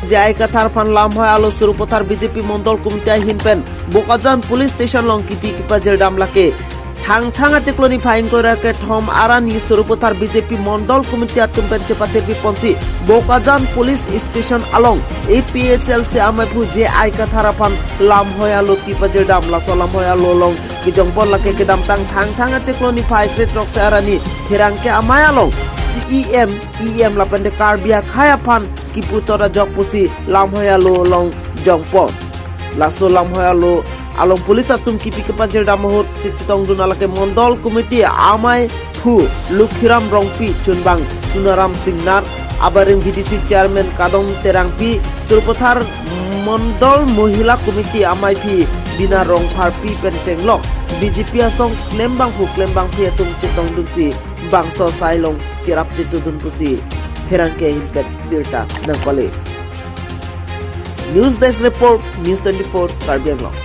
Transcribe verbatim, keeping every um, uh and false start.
J I Kathar aphan Lamhoi alo Sarupathar B J P Mondol Committee ahin pen Bokajan Police Station along kipi kepajir dam lake. Thangthang achiklo niphai ingkoi ra kethom arni Sarupathar B J P Mondol Committee atum pen chepatirpi ponsi Bokajan Police Station along A P H L C amaiphu J I Kathar aphan Lamhoi alo pipajir dam. Laso Lamhoi alo along kejongpon lake kedamtang thangthang achiklo niphai kre throksi arni pherangke amei along C E M, E M lapen de Karbi akhei aphan kipu tot ajok pusi Lamhoi alo along jongpon. Laso Lamhoi alo along police atum kipi kepajir dam ahut chechetongdun alake Mondol Committee amaiphu Lukhiram Rongpi, chunbang Sunaram Singnar, abaring V D C Chairman Kadom Terangpi, Sarupathar Mondol Mohila Committee amaiphi Bina Rongpharpi pen chenglok B J P asong klembangphu klembangpi atum chetongdunsi bangso asai along cherap chetudun pusi pherangke ahin pen birta nangpale. News Desk Report, News twenty-four, Karbi Anglong.